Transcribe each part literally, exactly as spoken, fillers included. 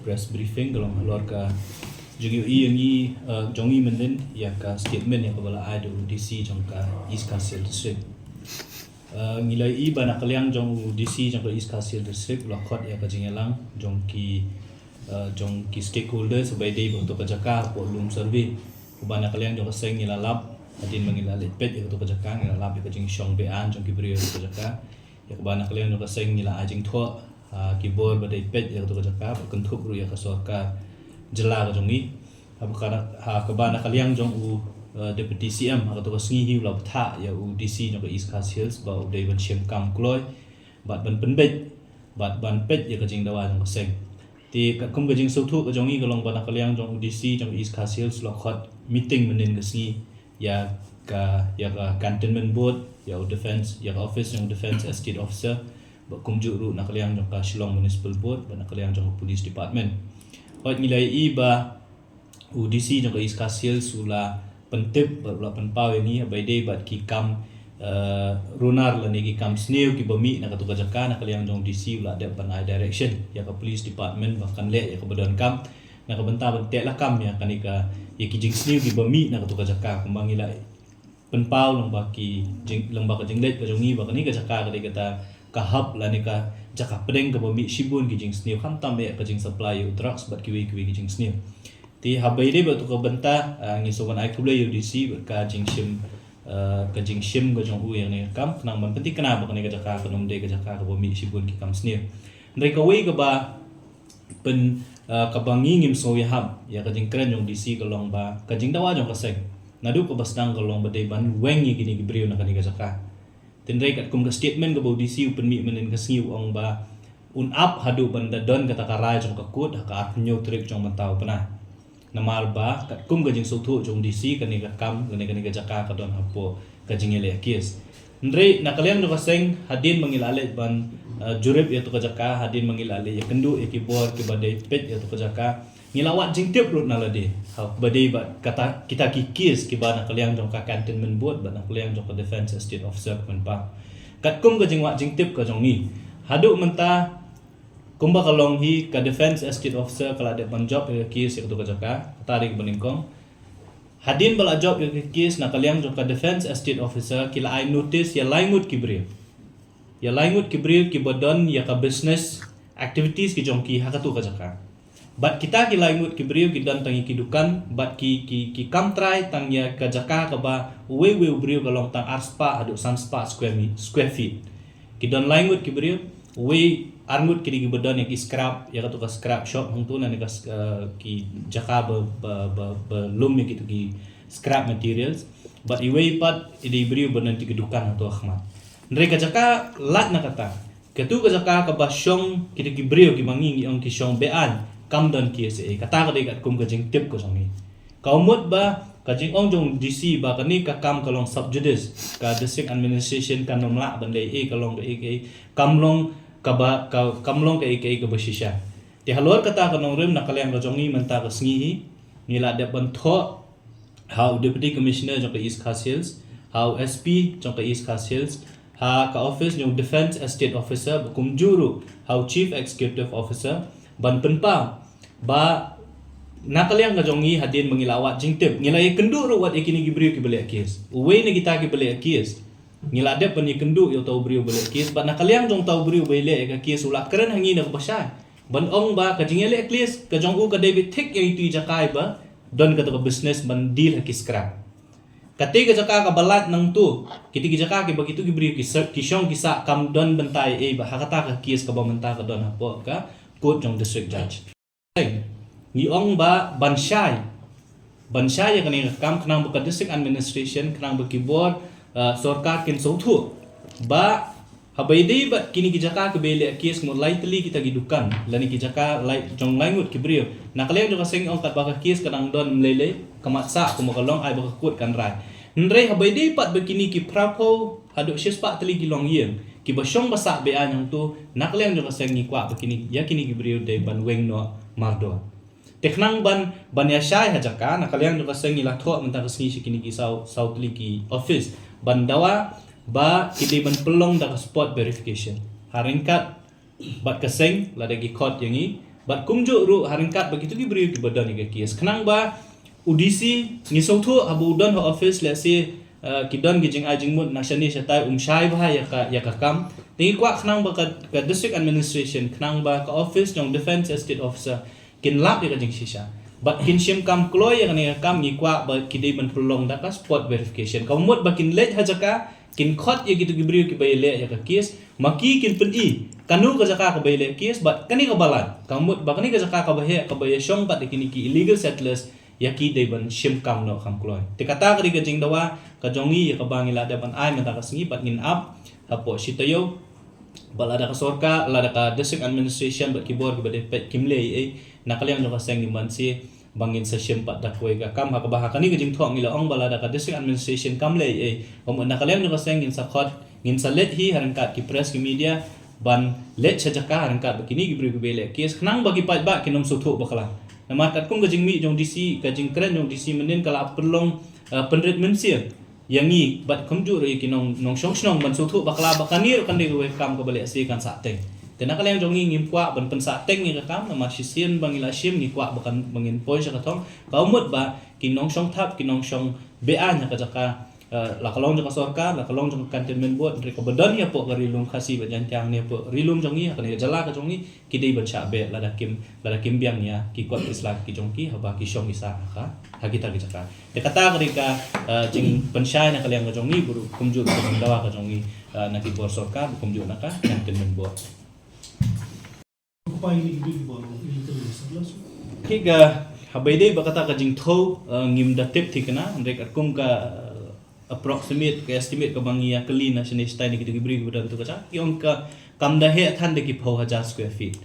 Press briefing ka long halor ka jong ïohi ïa ngi, eh, jong ngi mynnin ïa ka statement ïa kaba la ai da u D C jong ka East Khasi Hills District. Eh, ngi la ïohi ba na ka liang jong u D C jong ka East Khasi Hills District la khot ïa ka jingïalang jong ki, eh, jong ki stakeholders ba ïadei bad kato ka jaka hapoh Lum Survey. Kaba na ka liang jong ka seng ngi la lap, hadien ba ngi la leit peit ïa kato ka jaka, ngi la lap ïa ka jingshong beaiñ jong ki briew ïa kato ka jaka. Ïa kaba na ka liang jong ka seng ngi la ai jingthoh ha ki bor ba dei peit ïa kato ka jaka, ba kynthup ruh ïa ka sorkar jylla ka jong ngi. Ha kaba na, ha kaba na ka liang jong u, eh, Deputy C M, ha kato ka sngi hi u la bthah ïa u D C jong ka East Khasi Hills ba u dei ban shim kam kloi bad ban pynbeit bad ban peit ïa ka jingdawa jong ka seng. Te katkum ka jingsngewthuh ka jong ngi ka long ba na ka liang jong u D C jong ka East Khasi Hills la khot meeting mynnin ka sngi ïa ka, ïa ka Cantonment Board, ïa u Defence, ïa ka office jong u Defence Estate Officer, bad kumjuh ruh na ka liang jong ka Shillong Municipal Board bad na ka liang jong ka Police Department. Hooid, ngi la ïohi ba u D C jong ka East Khasi Hills u la pyntip bad u la pynpaw ïa ngi ba ïadei bad ki kam, eh, runar lane ki kam sniew kiba mih na kato ka jaka. Na ka liang jong u D C u la dep ban ai direction ïa ka Police Department ba kan leh ïa kaba donkam na ka bynta ban teh lakam ïa kane ka, ïa ki jingsniew kiba mih na kato ka jaka. Kumba ngi la pynpaw lyngba ki jing, lyngba ka jingleit ka jong ngi ba kane ka jaka ka dei kata ka hub lane ka jaka pdeng kaba mih shibun ki jingsniew, khamtam ïa ka jingsupply ïa u drugs bad kiwei kiwei ki jingsniew. Te haba ïadei bad kato ka bynta, ah, ngi sngewbha ban ai khublei ïa u D C bad ka jingshim, ah, ka jingshim ka jong u ïa kane ka kam khnang ban pynthikna ba kane ka jaka kan ym dei ka jaka kaba mih shibun ki kam sniew. Hynrei kawei kaba pyn, ah, kaba ngi ngim sngew ïahap ïa ka jingkren jong u D C ka long ba ka jingdawa jong ka seng naduh kaba sdang ka long ba dei ban weng ïa kine ki briew na kane ka jaka. Hynrei katkum ka statement kaba u D C u pynmih mynnin ka sngi u ong ba un ap haduh ban da don kata ka rai jong ka court ha ka arphew tarik jong mynta u bnai. Namar ba katkum ka jingsngewthuh jong u D C kane ka kam lane kane ka jaka ka don hapoh ka jingïaleh case. Hynrei na ka liang jong ka seng hadien ba ngi la leit ban, eh, jurip ïa kato ka jaka, hadien ba ngi la leit ïakynduh ïa ki bor kiba dei peit ïa kato ka jaka, ngi la wad jingtip ruh na lade ha kaba dei bad kata kita ki case kiba na ka liang jong ka Cantonment Board bad na ka liang jong ka Defence Estate Officer ka pynpaw. Katkum ka jingwad jingtip ka jong ngi haduh mynta, kumba ka long hi ka Defence Estate Officer ka la dep ban jop ïa ka case ïa kato ka jaka, kata dei kaba nyngkong. Hadien ba la jop ïa ka case na ka liang jong ka Defence Estate Officer ki la ai notice ïa lai ngut ki briew. Ïa lai ngut ki briew kiba don ïa ka business activities ki jong ki ha kato ka jaka. Bad kita ki lai ngut ki briew ki don tang ïa ki dukan bad ki, ki, ki kam trai tang ïa ka jaka kaba uwei uwei u briew ka long tang ar spah haduh san spah square mi-, square feet. Ki don lai ngut ki briew, uwei ar ngut ki dei kiba don ïa ki scrap, ïa kato ka scrap shop hangto lane ka s-, eh, ki jaka ba, ba, ba, ba lum ïa kito ki scrap materials. Bad iwei pat i dei i briew ba don ïa ki dukan hangto ha khmat. Hynrei ka jaka lait na kata, kato ka jaka kaba shong kito ki briew kiba ngi ngi ong ki shong beaiñ, kam don case ei ei. Kata ka dei katkum ka jingtip ka jong ngi. Ka mut ba ka jingong jong u D C ba kane ka kam ka long sub judice, ka district administration kan ym lah ban leh ei ei, ka long ka ei ei, kam long kaba, ka, kam long ka ei ei kaba shisha. Te halor kata ka nongrim na ka liang ka jong ngi mynta ka sngi hi ngi la dep ban thoh ha u Deputy Commissioner jong ka East Khasi Hills, ha u S P jong ka East Khasi Hills, ha ka office jong u Defence Estate Officer, bad kumjuh ruh ha u Chief Executive Officer, ban pynpaw ba na ka liang ka jong ngi hadien ba ngi la wad jingtip, ngi la ïakynduh ruh wat ïa kine ki briew kiba leh case. Uwei na kita kiba leh case ngi la dep ban ïakynduh ïa uta u briew ba leh case, bad na ka liang jong uta u briew ba leh ïa ka case u la kren ha ngi na kaba shai ban ong ba ka jingïaleh case ka jong u ka dei beit thik ïa itu i jaka iba don kata ka business ban deal ha ki scrap. Kata ka jaka kaba lait nangto, kiti ki jaka kiba kito ki briew ki sa-, ki shong ki sah kam don bynta ei ei, bad ha kata ka case kaba mynta ka don hapoh ka court jong district judge. Ngi ong ba ban shai, ban shai ïa kane ka kam khnang ba ka district administration, khnang ba ki bor, eh, sorkar kin sngewthuh ba haba ïadei bad kine ki jaka kiba leh case, mut lai tylli kita ki dukan lane ki jaka lai jong lai ngut ki briew, na ka liang jong ka seng ong katba ka case ka dang don ym lei lei, ka mat sah kumba ka long, ai ba ka court kan rai. Hynrei haba ïadei pat ba kine ki phra phew haduh shispah tylli ki longïing kiba shong ba sah beaiñ hangto, na ka liang jong ka seng ngi kwah ba kine, ïa kine ki briew dei ban weng noh mardor. Te khnang ban, ban ïa shai ha jaka, na ka liang jong ka seng ngi la thoh mynta ka sngi sha kine ki saw, saw tylli ki office ban dawa ba ki dei ban pynlong da ka spot verification. Ha ryngkat bad ka seng lada ki khot ïa ngi, Bad kumjuh ruh ha ryngkat bad kito ki briew kiba don ïa ka case. Khnang ba u D C ngi sngewthuh haba u don ha office lehse, uh, ki don ki jingai jingmut na shane shatai, um shai bha ïa ka, ïa ka kam. Te ngi kwah khnang ba ka, ka district administration, khnang ba ka office jong Defence Estate Officer kin lap ïa ka jingshisha. Bad kin shim kam kloi ïa kane ka kam, ngi kwah ba ki dei ban pynlong da ka spot verification. Ka mut ba kin leit ha jaka, kin khot ïa kito ki briew kiba ïaleh ïa ka case, ma ki kin pyni kano ka jaka kaba ïaleh case, bad kane kaba lait. Ka mut ba kane ka jaka kaba heh, kaba ïashong bad ïa kine ki illegal settlers, ïa ki dei ban shim kam noh kham kloi. Te kata ka dei ka jingdawa ka jong ngi ïa kaba ngi la dep ban ai mynta ka sngi, bad ngin ap hapoh shi taïew. Bad lada ka sorkar, lada ka district administration bad ki bor kiba dei peit kim leh ei ei, na ka liang jong ka seng ngim banse ba ngin sa shim pat da kawei ka kam, ha kaba ha kane ka jingthoh ngi la ong ba lada ka district administration kam leh ei ei, ka mut na ka liang jong ka seng ngin sa khot, ngin sa leit hi ha ryngkat ki press, ki media, ban leit sha jaka ha ryngkat bad kine ki briew kiba ïaleh case, khnang ba ki paidbah kin ym sngewthuh bakla. Namar katkum ka jingmih jong D C, ka jingkren jong D C mynnin ka la pynlong, uh, pynrit mynsiem ïa ngi bad kumjuh ruh ïa ki nong, nongshong shnong ban sngewthuh bakla ba kane ruh kan dei kawei ka kam kaba lehse kan sahteng. Te na ka liang jong ngi ngim kwah ban pynsahteng ïa ka kam, namar shisien ba ngi la shim ngi kwah ba kan, ba ngin poi sha ka thong. Ka mut ba ki nongshong thap, ki nongshong beaiñ ha ka jaka, uh, la ka long jong ka sorkar, la ka long jong ka Cantonment Board, hynrei kaba don hapoh ka Ri Lum Khasi bad Jaintia, ne hapoh Ri Lum jong ngi, ha kane ka jylla ka jong ngi, ki dei ban shah beh lada kim, lada kim biang ïa ki kot ki sla ki jong ki haba ki shong ki sah ha ka, ha kita ki jaka. Te kata ka dei ka, uh, jingpynshai na ka liang ka jong ngi, bad ruh kumjuh ka jingdawa ka jong ngi, uh, na ki bor sorkar, kumjuh na ka Cantonment Board. Occupy ni ki big ball, illegal settlers. Ki ka, haba ïadei bad kata ka jingthew, uh, ngim da tip thikna, hynrei katkum ka, uh, approximate, ka estimate kaba ngi ïa kylli na shane shatai na kito ki briew kiba don ha kato ka jaka, ki ong ka kam da heh than da ki phew hajar square feet.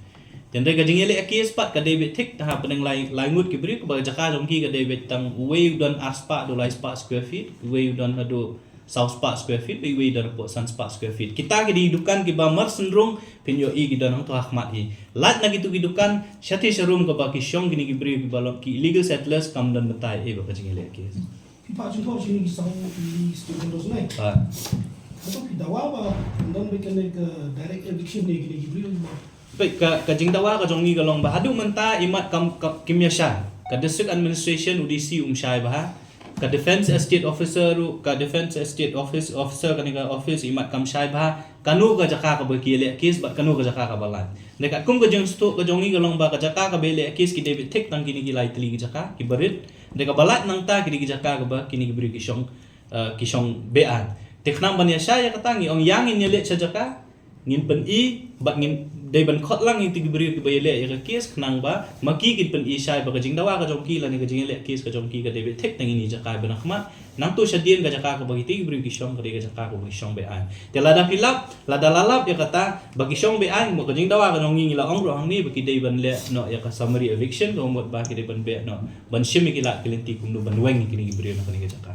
Te hynrei ka jingïaleh case pat ka dei beit thik, te hapdeng lai, lai ngut ki briew, kaba ka jaka jong ki ka dei beit tang uwei u don ar spah haduh lai spah square feet, uwei u don haduh saw spah square feet, bad uwei u don haduh san spah square feet. Kita ki dei dukan kiba mar synrung, phin ïohi ki don hangto ha khmat hi. Lait na kito ki dukan shathie sharum kaba ki shong kine ki briew kiba long ki illegal settlers, kam don bynta ei ei bad ka jingïaleh case. Phi phah jingthoh sha kine ki saw ki stakeholders ne. Ha. Hato phi dawa ba ym don beit kane ka direct eviction ïa kine ki briew ba. Peit ka, ka jingdawa ka jong ngi ka long ba haduh mynta imat kam, kam kim ïashai. Ka district administration, u D C um shai bha. Ka Defence Estate Officer ruh, ka Defence Estate Office, Officer kane ka office imat kam shai bha kano ka jaka kaba ki ïaleh case bad kano ka jaka kaba lait. Hynrei katkum ka jingsngewthuh ka jong ngi ka long ba ka jaka kaba ïaleh case ki dei beit thik tang kine ki lai tylli ki jaka kiba rit. Hynrei kaba lait nangta ki dei ki jaka kaba kine ki briew ki shong, uh, ki shong beaiñ. Te khnang ban ïashai ïa kata ngi ong ïa ngin ïaleit sha jaka, ngin pyni bad ngin dei ban khot lang ïa kito ki briew kiba ïaleh ïa ka case, khnang ba ma ki kin pyni shai ba ka jingdawa ka jong ki lane ka jingïaleh case ka jong ki ka dei beit thik tang ine i jaka ba na khmat. Nangto shadien ka jaka kaba kito ki briew ki shong ka dei ka jaka kaba ki shong beaiñ. Te lada phi lap, lada la lap ïa kata ba ki shong beaiñ, mo, ka jingdawa ka jong ngi, ngi la ong ruh hangne ba ki dei ban leh noh ïa ka summary eviction, ka mut ba ki dei ban beh noh, ban shim ïa ki lad ki lynti kumno ban weng ïa kine ki briew na kane ka jaka.